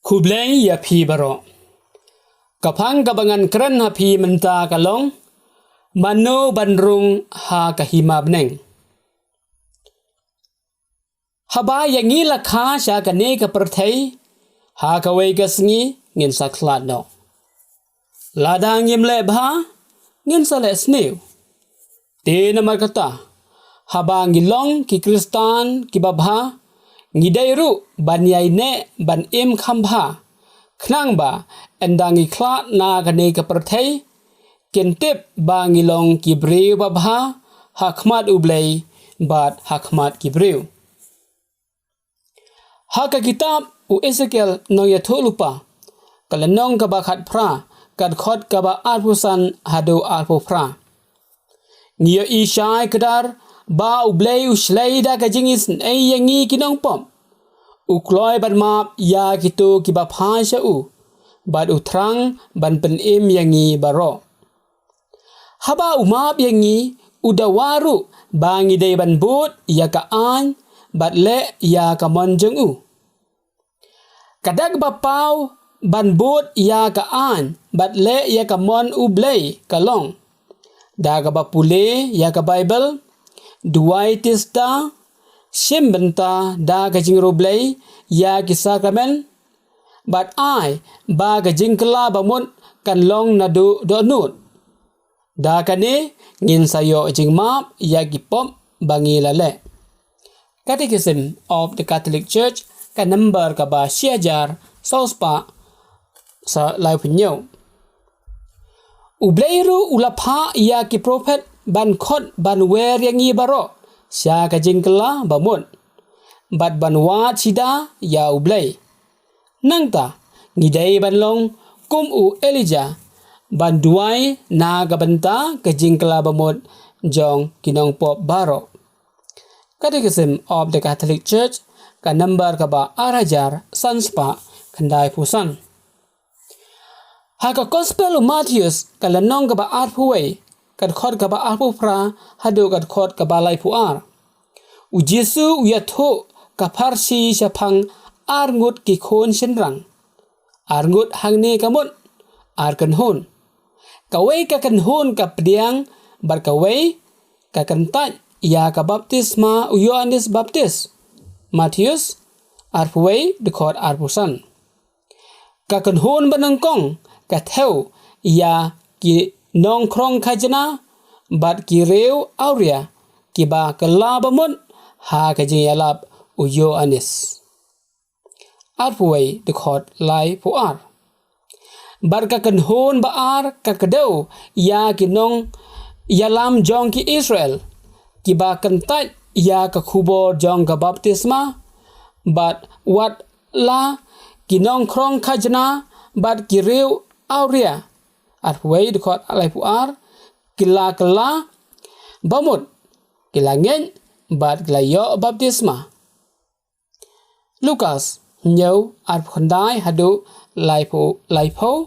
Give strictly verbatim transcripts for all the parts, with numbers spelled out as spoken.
Khublei ïa phi baroh. Ka phang kaba ngan kren ha phi mynta ka long: Mano ban rung ha ka hima bneng? Haba ïa ngi la kha sha kane ka pyrthei, ha kawei ka sngi ngin sa khlad noh. Lada ngim leh bha, ngin sa leh sniew. Te namar kata, haba ngi long ki Khristan kiba bha, ngi dei ruh ban ïaineh ban im kham bha, khnang ba ynda ngi khlad na kane ka pyrthei, kin tip ba ngi long ki briew ba bha ha khmat U Blei bad ha khmat ki briew. Ha ka kitab u Esekiel nongïathuhlypa, ka lynnong kaba khatphra, ka dkhot kaba arphew san haduh arphew phra, ngi ïohi shai kdar ba U Blei u shlei da ka jingisynei ïa ngi ki nongpop. U kloi ban map ïa kito kiba phai sha u, bad u thrang ban pynim ïa ngi baroh. Haba u map ïa ngi, u dawa ruh ba ngi dei ban bud ïa ka aiñ bad leh ïa ka mon jong u. Ka dak ba paw ban bud ïa ka aiñ bad leh ïa ka mon U Blei ka long da kaba pule ïa ka Baibl, duwai tiesta, shim bynta da ka jingriewblei ïa ki sakramen, bad ai ba ka jingkylla bamut kan long naduh dohnud. Da kane, ngin sa ïoh jingmap ïa ki pop ba ngi la leh. Catechism of the Catholic Church, ka number kaba shi hajar saw spah sa laiphew hynñiew. U Blei ruh u la phah ïa ki prophet ban khot ban wer ïa ngi baroh sha ka jingkylla bamut, bad ban wad sida ïa U Blei. Nangta, ngi dei ban long kum u Elijah, ban duwai na ka bynta ka jingkylla bamut jong ki nongpop baroh. Catechism of the Catholic Church, ka number kaba ar hajar san spah khyndaiphew san. Ha ka Gospel u Mathaios, ka lynnong kaba arphew wei, ka dkhot kaba arphew phra haduh ka dkhot kaba laiphew ar, u Jisu u ïathuh ka pharshi shaphang ar ngut ki khun shynrang. Ar ngut hangne ka mut ar kynhun. Kawei ka kynhun ka pdiang, bad kawei ka kyntait ïa ka baptisma u Ïoannis Baptis. Mathaios arphew wei, dkhot arphew san. Ka kynhun ba nyngkong ka thew ïa ki nongkhrong khajna bad ki riew awria kiba kylla bamut ha ka jingïalap u Ïoannis. Arphew wei, dkhot laiphew ar. Bad ka kynhun ba ar ka kdew ïa ki nongïalam jong ki Israel, kiba kyntait ïa ka khubor jong ka baptisma, bad wat la ki nongkhrong khajna bad ki riew awria. Arphew wei, dkhot laiphew ar, ki la kylla bamut, ki la ngeit bad ki la ïoh baptisma. Lukas hynñiew, arphew khyndai haduh laiphew, laiphew.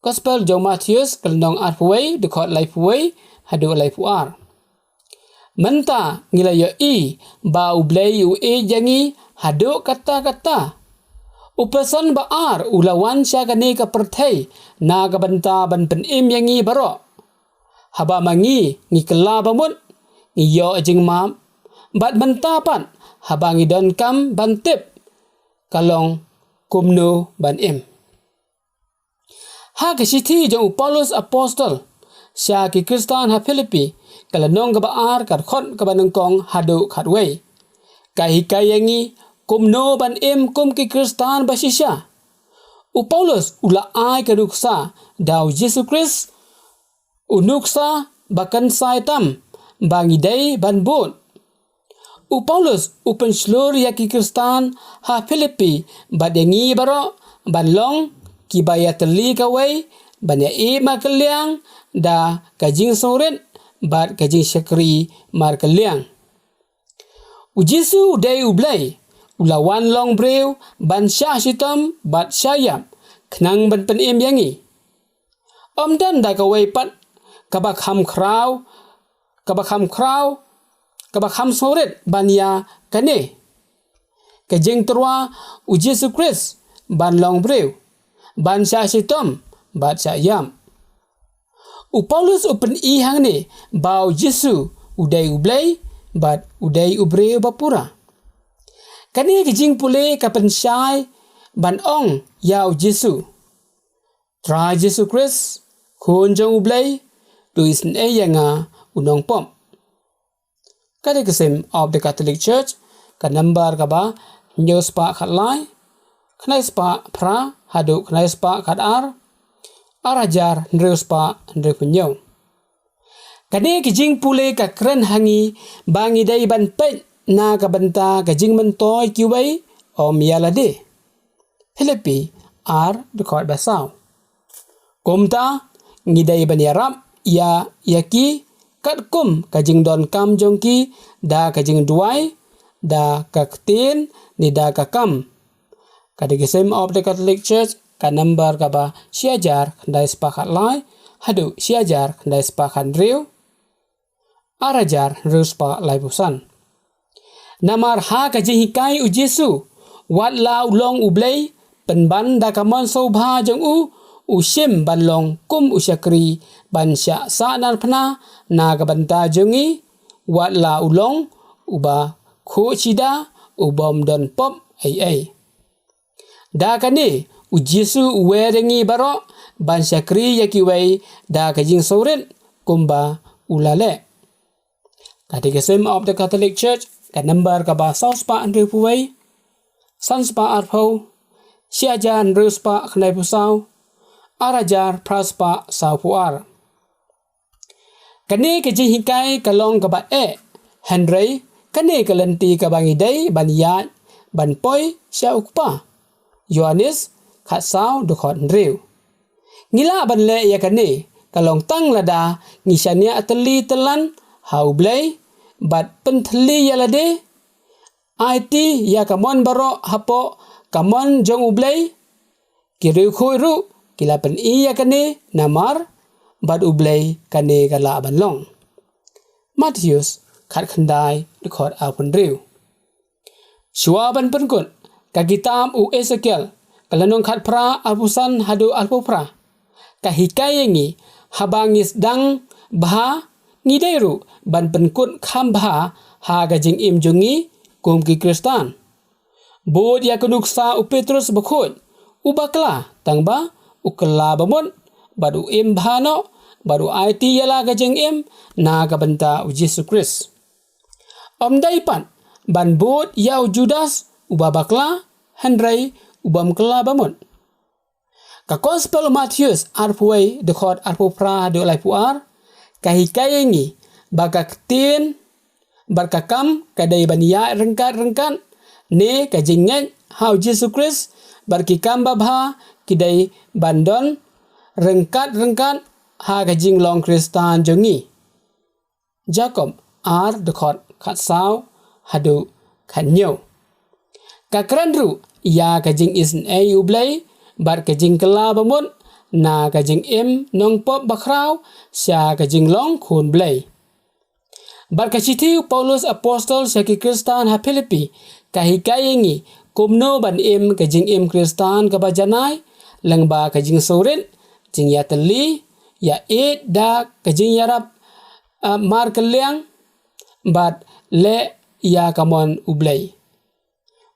Gospel jong Mathaios, ka lynnong arphew wei, dkhot laiphew wei haduh laiphew ar. Mynta ngi la ïohi ba U Blei u ïeit ïa ngi haduh katta katta. U person ba ar u la wan sha kane ka pyrthei na ka bynta ban pynim ïa ngi baroh. Haba ma ngi ngi kylla bamut, ngi ïoh jingmap, bad mynta pat haba ngi donkam ban tip, ka long kumno ban im. Ha ka shithi jong u Paulus Apostol sha ki Khristan ha Philippi, ka lynnong kaba ar, ka dkhot kaba nyngkong haduh khatwei, ka hikai ïa ngi kumno ban im kum ki Khristan ba shisha. U Paulus u la ai ka nuksa da u Jisu Khrist, u nuksa ba kynsai tam ba ngi dei ban bud. U Paulus u pynshlur ïa ki Khristan ha Philippi bad ïa ngi baroh ban long kiba ïatylli kawei, ban ïa-ïeit markylliang da ka jingsngewrit bad ka jingshakri markylliang. U Jisu u dei U Blei, u la wan long briew ban shah shitom bad shah ïap khnang ban pynim ïa ngi. Ym don da kawei pat kaba kham khraw, kaba kham khraw, kaba kham sngewrit ban ïa kane. ka jingtyrwa u Jisu Khrist ban long briew, ban shah shitom bad shah ïap. U Paulus u pyni hangne ba u Jisu u dei u Blei bad u dei u briew bapura. Kane ka jingpule ka pynshai ban ong ïa u Jisu, Trai Jisu Khrist, Khun jong u Blei, to isynei ïa nga u nongpop. Catechism of the Catholic Church, ka number kaba hynñiew spah khatlai, khyndai spah phra haduh khyndai spah khatar, ar hajar hynriew spah hynriewphew hynñiew. Kane ka jingpule ka kren ha ngi ba ngi dei ban peit na ka bynta ka jingmyntoi kiwei, ym ïa lade. Philippi ar dkhot ba saw. Kumta, ngi dei ban ïarap ïa, ïa ki katkum ka jingdonkam jong ki, da ka jingduwai, da ka ktien, ne da ka kam. Catechism of the Catholic Church, ka number kaba shi hajar khyndai spah khatlai haduh shi hajar khyndai spah khathynriew, ar hajar hynriew spah laiphew san. Namar ha ka jinghikai u Jisu, wat la u long u Blei, pynban da ka mon sngewbha jong u, u shim ban long kum u shakri, ban shah sahnarphna na ka bynta jong ngi, wat la u long uba khuid shida, u bym don pop ei ei. Da kane, u Jisu u wer ïa ngi baroh ban shakri ïa kiwei da ka jingsngewrit kumba u la leh. Catechism of the Catholic Church, ka number kaba saw spah hynriewphew wei, san spah arphew, shi hajar hynriew spah khyndaiphew saw, ar hajar phra spah sawphew ar. Kane ka jinghikai ka long kaba eh, hynrei kane ka lynti kaba ngi dei ban ïaid ban poi sha u Kpa. Ïoannis khatsaw dkhot hynriew. Ngi lah ban leh ïa kane, ka long tang lada ngi shaniah tylli tyllan ha u Blei, bad pynthylli ïa lade, aiti ïa ka mon baroh hapoh ka mon jong u Blei. Ki riewkhuid ruh ki la pyni ïa kane namar bad u Blei kane ka lah ban long. Mathaios khatkhyndai dkhot arphew hynriew. Shuwa ban pynkut, ka kitab u Esekiel, ka lynnong khatphra arphew san haduh arphew phra, ka hikai ïa ngi, haba ngi sdang bha, ngi dei ruh ban pynkut kham bha ha ka jingim jong ngi kum ki Khristan. Bud ïa ka nuksa u Petrus bakhuid, u bakla, tang ba u kylla bamut, bad u im bha noh, bad u aiti ïa la ka jingim na ka bynta u Jisu Khrist. Ym dei pat ban bud ïa u Judas uba bakla, hynrei u bym kylla bamut. Ka Gospel u Mathaios arphew wei dkhot arphew phra haduh laiphew ar, ka hikai ïa ngi ba ka ktien bad ka kam ka dei ban ïaid ryngkat ryngkat, ne ka jingngeit ha u Jisu Khrist bad ki kam babha ki dei ban don ryngkat ryngkat ha ka jinglong Khristan jong ngi. Jakob ar dkhot khatsaw haduh khathynñiew. Ka kren ruh ïa ka jingisynei u Blei bad ka jingkylla bamut na ka jingim nongpop bakhraw sha ka jinglong khun Blei. Bad ka shithi u Paulus Apostol sha ki Khristan ha Philippi ka hikai ïa ngi kumno ban im ka jingim Khristan kaba janai, lyngba ka jingsngewrit, jingïatylli, ïa ïeit da ka jingïarap, ah, markylliang, bad leh ïa ka mon u Blei.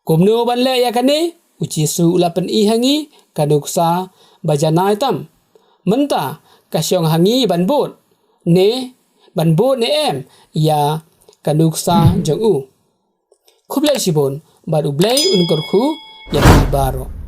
Kumno ban leh ïa kane, u Jisu u la pyni ha ngi ka nuksa ba janai tam. Mynta ka shong ha ngi ban bud, ne ban bud ne em ïa ka nuksa jong u. Khublei shibun, bad u Blei un kyrkhu ïa phi baroh.